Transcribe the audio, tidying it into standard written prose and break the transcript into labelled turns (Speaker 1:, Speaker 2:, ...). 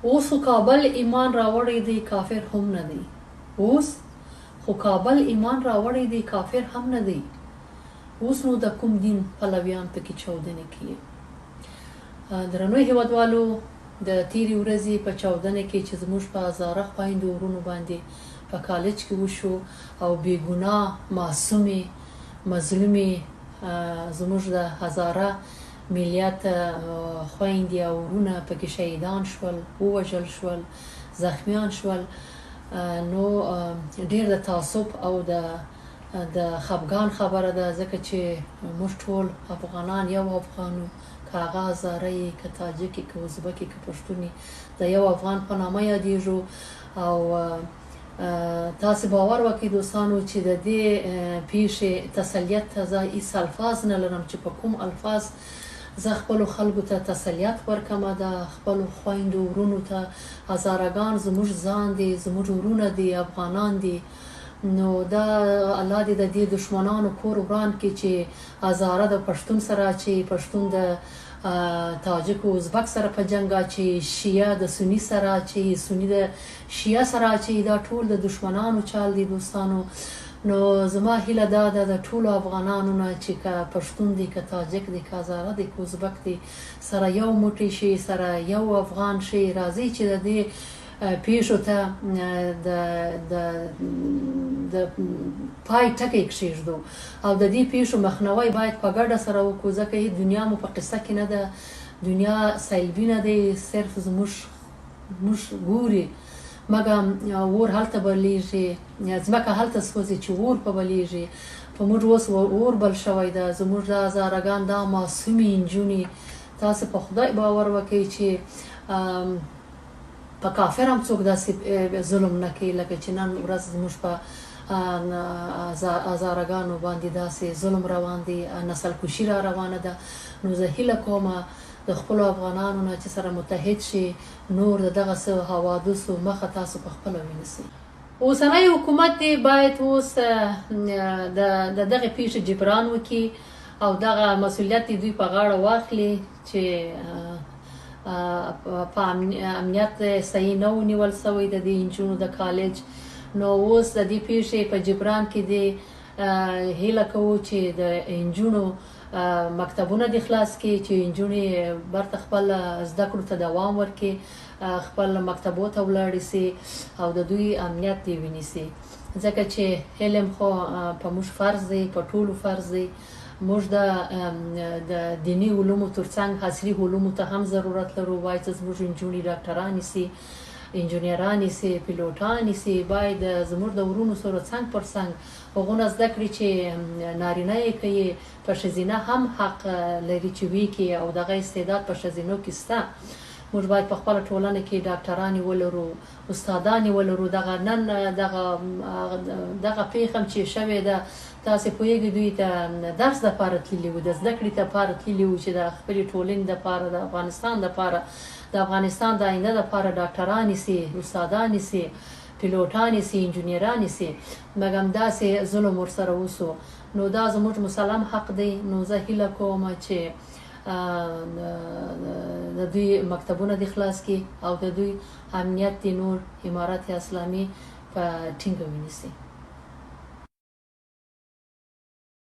Speaker 1: اوس خو کابل ایمان راوړی دی کافر هم نه دی اوس خو کابل ایمان راوړی دی کافر هم نه دی اوس نو د کوم دین پلویان پکې چاودنې کوي. درنو هیوادوالو، د تیرې ورځې په چاودنه کې چې زموږ په هزاره خویندو ورونو باندې په کالج کې وشو او بې ګناه معصومې مظلومې زموږ د هزاره ملیت خویندې او ورونه پکې شهیدان شول، ووژل شول، زخمیان شول، نو ډیر د تعصب او د د خپګان خبره ده، ځکه چې موږ ټول افغانان یو افغان یو، که هغه هزاره یې، که تاجک یې، که ازبک یې، که پښتون یې، د یو افغان په نامه یادیږو. او تاسو باور وکړئ دوستانو چې د دې پیښې تسلیت ته زه هیڅ الفاظ نه لرم چې په کوم الفاظ زه خپلو خلکو ته تسلیت ورکم، د خپلو خویندو ورونو ته. هزارګان زموږ ځان دی، زموږ ورونه دي، افغانان دي. نو دا الله دې د دې دښمنانو کور وران کړي چې هزاره د پښتون سره اچي، پښتون د تاجک او ازبک سره په جنګ اچي، شیعه د سني سره اچي، سني د شیعه سره اچي. دا ټول د دښمنانو چال دی دوستانو. نو زما هیله دا ده د ټولو افغانانو نه چې که پښتون دی، که تاجک دی، که هزاره دی، که ازبک دی، سره یو موټی شي، سره یو افغان شي. راځئ چې د دې پیښو ته د د د پای ټکی کښېږدو او د دې پیښو مخنیوی باید په ګډه سره وکړو، ځکه هیڅ دنیا مو په قصه کې نه ده، دنیا سیلبي نه دی، صرف زموږ موږ ګوري، مګم اور هلته بلیږي، ځمکه هلته سوځي چې اور په بلیږي. په موږ اوس اور بل شوی ده. زموږ دا هزارګان، دا معصومې نجونې، تاسو په خدای باور وکړئ چې په کافر هم څوک داسې ظلم نه کوي لکه چې نن ورځ زموږ په هزارګانو باندې داسې ظلم روان دی، نسل کشي را روانه ده. نو زه هیله کوم د خپلو افغانانو نه چې سره متحد شي، نور د دغه څه حوادثو مخه تاسو په خپله ونیسئ. اوسنی حکومت دی باید اوس د دغه پیښې جبران وکړي او دغه مسولیت دی دوی په غاړه واخلي چې په امنیت صحیح نه و نیول شوی د دې نجونو د کالج. نو اوس د دې پیښې په جبران کې دی هیله کوو چې د نجونو مکتبونه دې خلاص کړي، چې نجونې برته خپل زده کړو ته دوام ورکړي، خپل مکتبو ته ولاړې سي او د دوی امنیت دې ونیسي، ځکه چې علم خو په موږ فرض دی، په ټولو فرض دی. موږ د دیني علومو ترڅنګ عصري علومو ته هم ضرورت لرو. باید چې زموږ نجونې ډاکټرانې سي، انجنیرانې سي، پیلوټانې سي، باید زموږ د ورونو سره څنګ پر څنګ هغونه زده کړي چې نارینه یې کوي، په ښځینه هم حق لري چې ویکي او دغه استعداد په ښځینو کې شته. موږ باید په خپله ټولنه کې ډاکټرانې ولرو، استادانې ولرو. دغه نن دغه دغه پېښه هم چې شوې ده، تاسې پوهېږئ دوی ته درس دپاره تللي وو، د زده کړې دپاره تللي وو چې د خپلې ټولنې دپاره، د افغانستان دپاره، د افغانستان د آینده دپاره ډاکټرانې سي، استادانې سي، پیلوټانې سي، انجنیرانې سي، مګم داسې ظلم ورسره وسو. نو دا زموږ مسلم حق دی. نو زه هیله کوم چې د دوی مکتبونه دې خلاص کړي او د دوی امنیت دې نور امارت اسلامي په ټینګه ونیسي.